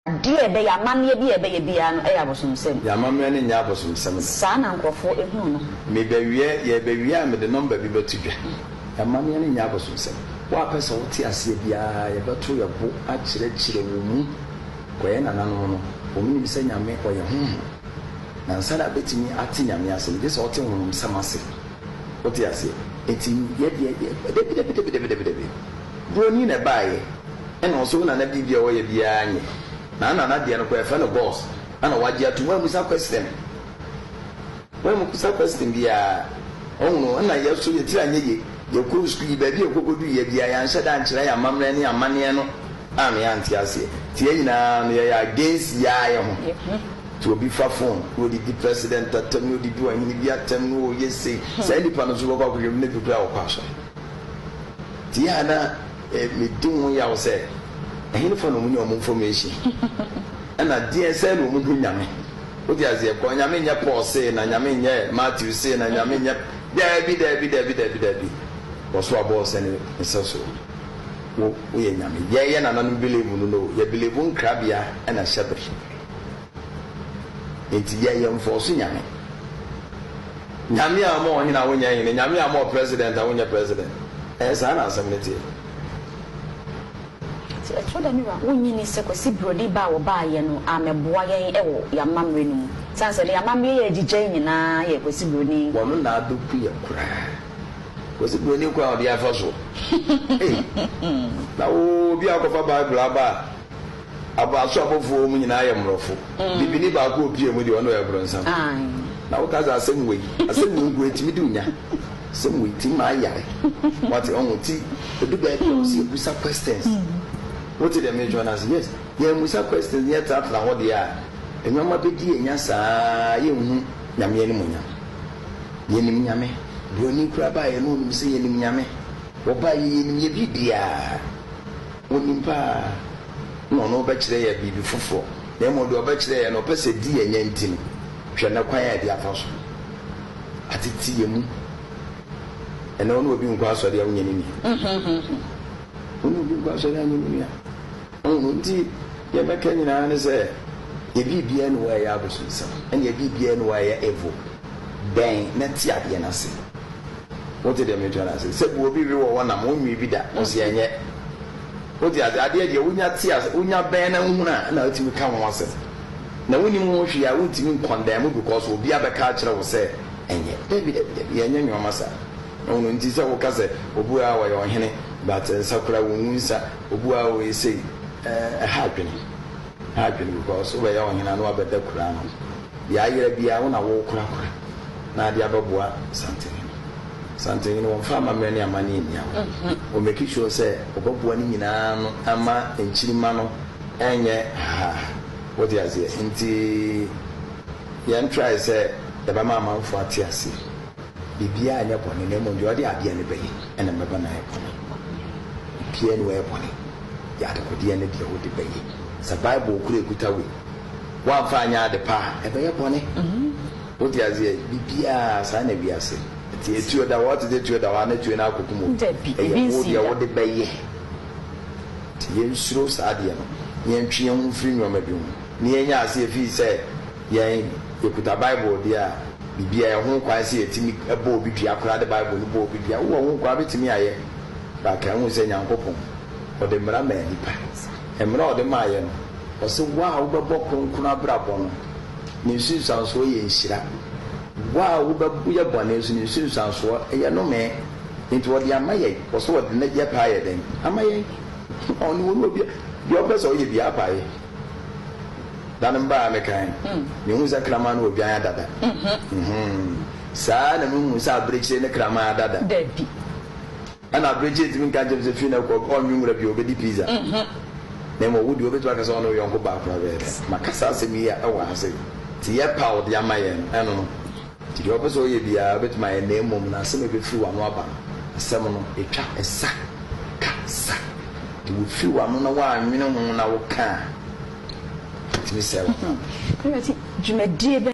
Adeɛ a ɛbɛyɛ, amanneɛ bi a ɛbɛyɛ biara no yɛ abosomsɛm. Yɛn amammerɛ no nyɛ abosomsɛm da. Saa na nkurɔfoɔ hunu no. Mebɛwiɛ, yɛrebɛwie a mede nɔmba bi bɛto dwa. Yɛn amanneɛ no nyɛ abosomsɛm. Wo a pɛ sɛ wote aseɛ biara, yɛbɛto yɛn bo akyerɛkyerɛ wo mu. Kɔ yɛn nananom no, wɔn nim sɛ Nyame ɔyɛ Honhom. Na ansa na bɛtumi ate Nyame ase no, gye sɛ ɔte honhomsɛm ase. Wote aseɛ? Enti yɛ deɛ, yɛ, dabi, dabi, dabi, dabi, dabi, dabi. Buroni na ɛbaeɛ, ɛna ɔse wo nana biribi a ɔyɛ biara nyɛ. Na nana deɛ no koraa yɛfrɛ no boss, ɛna wagye atom, wammisa question. Wammisa question biara. Ɔhunu, ɛna yɛ nso yɛ tiri anyɛ yie. Yɛkɔɔ sukuu yi, baabi a yɛkɔkɔduiɛ biara, yɛanhyɛ da ankyerɛ yɛn amammerɛ ne amanneɛ no amma yɛante aseɛ. Nti yɛn nyinaa no yɛyɛ against yɛn ara yɛn ho. Nti obi fa phone na ɔdidi president atɛm, na ɔdidi ɔhene bi atɛm, na ɔyɛ sei. Saa nipa no nso wobɛkɔ akɔhwɛ mu na bi koraa ɔkɔ asɔre. Nti yɛ a na medi ho yaw sɛ ɛhenefa na wɔn nya wɔn information ɛna deɛn sɛn na wɔn hu Nyame. Wote aseɛ kɔ Nyame nyɛ Paul sei na Nyame nyɛ Matthew sei na Nyame nyɛ daabi daabi daabi daabi daabi wɔso abɔɔ sɛ ne nsɛsoɔ wo woyɛ Nyame yɛn yɛ nananom believe no no yɛ believe nkrabea ɛna hyɛbere nti yɛ yɛ nfɔɔso Nyame. Nyame amma ɔhene a wonyɛ hene, Nyame amma ɔpresident a wonyɛ president. Ɛyɛ saa na asɛm no teɛ. Nti ɛtɔ da bi a wonnye nni sɛ Kwasi Broni ba a wɔbaeɛ no ammɛboa yɛn wɔ yɛn amammerɛ no mu. Sane sɛ yɛn amammerɛ yi a agyigya yi nyinaa yɛ Kwasi Broni. Wɔno na abɛku yɛn koraa. Kwasi Broni kwan a ɔde afa soɔ. Ei! Na wo obi a akɔfa Bible aba a, Abo aso abɔfoɔ wɔ mu nyinaa yɛ mmorɔfo. Bibini baako a ɔpue mu deɛ ɔno ɔyɛ bronsam. Na woka sɛ asɛm wei, asɛm wei nko ɛtumi di wo nya. Asɛm wei tumi ma ayare. Wate ɔho ti ɛdu baabi a ɔsɛ yɛbusa questions. Wote deɛ meretwerɛ no ase? Yes. Yɛammusa questions na yɛtenatena hɔ deɛ a, nneɛma bɛdi yɛn nya saa yɛnhu Nyame animuonyam. Yɛnim Nyame. Broni koraa baeɛ no ɔnim sɛ yɛnim Nyame. Wɔbaeɛ yɛnim yɛ biribiara. Onim paa na ɔno ɔbɛkyerɛ yɛn biribi foforɔ, na mmom deɛ ɔbɛkyerɛ yɛn no, ɔpɛ sɛ ɛdi yɛn nya nti no, hwɛ nnɛ kwan a yɛde afa so atete yɛn mu. Ɛnnɛ wo ne obi nkɔ asɔre a wonyɛ ne nua. Wo ne obi nkɔ asɔre a nyɛ ne nua. Ɔhunu nti deɛ mɛka nyinaa ne sɛ yɛ biribiara ni hɔ a ɛyɛ abosonsɛm, ɛna yɛ biribiara ni hɔ a ɛyɛ evil. Bɛn na te adeɛ no ase. Wote deɛ merekyerɛ no ase? Sɛ bu obi we wɔ hɔ nam, wonwee bi da, ɔse ɛnyɛ. Wote ase? Adeɛ deɛ wonya te ase, wonya bɛn na wohunu a, ɛna wotumi ka ho asɛm. Na wonim ho hwee a, wontumi nkɔndɛm because obi abɛka akyerɛ wo sɛ ɛnyɛ. Dabi, dabi, dabi, yɛnyɛ nnoɔma saa. Wohunu? Nti sɛ woka sɛ obi wɔ ha a ɔyɛ ɔhene, but nsa koraa wongu nsa, obi wɔ ha a ɔyɛ sei, ɛɛ, ɛha adwene. Ɛha adwene because wobɛyɛ ɔhene a na wabɛda kuro ano. Deɛ ayera biara wo na worekorakora na ade abɛboa Santehene. Santehene wɔmfa amammerɛ ne amanneɛ nni agorɔ. Wɔ make sure sɛ wɔbɛboa ne nyinaa ano ama nkyirimma no ɛnyɛ hahaha. Wote aseɛ? Nti yɛn try sɛ yɛbɛma amanfoɔ ate aseɛ. Biribiara nyɛ bɔne na mmom deɛ ɔde adeɛ no bɛyɛ ɛna ɛbɛba no ayɛ bɔne. Biribiara ni hɔ a ɛyɛ bɔne. Deɛ adekodeɛ ne deɛ wode bɛyɛ. Sɛ Bible koro ɛkuta wei. Woamfa anyɛ ade pa a, ɛbɛyɛ bɔne. Wote aseɛ? Biribiara, saa na wiase te. Etuo da hɔ, wote sɛ tuo da hɔ a, na tuo no akɔkum obi. Dabi, Ɛyɛ ebi wo nsii deɛ da. wode bɛyɛ. Nti yɛnsuro saa adeɛ no, na yɛntwe yɛn ho mfiri nneɛma bi ho, na yɛnyɛ aseɛ firi sɛ yɛn, yɛkuta Bible deɛ a, biribiara, yɛwɔ ho kwan sɛ yɛtumi bɔ obi dua koraa de Bible no bɔ obi dua. Wowɔ ho kwan, wobɛtumi ayɛ. But ka hu sɛ Nyankopɔn, ɔde mmara maa nnipa. Mmara a ɔde maeɛ no, Ɔse wo a wobɛbɔ kronkron abrabɔ no, ne nsunsuansoɔ yɛ nhyira. Wo a wobɛyɛ bɔne nso, ne nsunsuansoɔ yɛ nomee. Enti ɔde ama yɛn. Ɔse ɔde ne yɛ pɛ ayɛ dɛn? Ama yɛn. Ɔno ɔne obi deɛ ɔpɛ sɛ ɔyɛ biara pɛ ayɛ. Da no mbaa mekae, mehu sɛ kraman ne odwan adada. Saa na mehu sɛ abirekyire ne kraman adada. Dabi. Ɛna abirekyie ntumi nka nkyerɛ me sɛ firi nnɛ kɔ ɔnnwe nwura bio, ɔbɛdi pizza. Na mmom wo deɛ wobɛtumi aka sɛ ɔne wo yɔnko baa koraa bɛyɛ dɛn? Maka saa asɛm yi wɔ ha sɛ, nti yɛ pa a ɔde ama yɛn no, ɛno no. Nti deɛ ɔpɛ sɛ ɔyɛ biara wobɛtumi ayɛ, na mmom no asɛm a ɛbɛfiri w'ano aba no, asɛm no, ɛtwa, ɛsa, ka, sa. Nti wofiri w'ano na woannwene ho na woka a, ɛtumi sɛe w'abrabɔ. Dwumadie bɛn.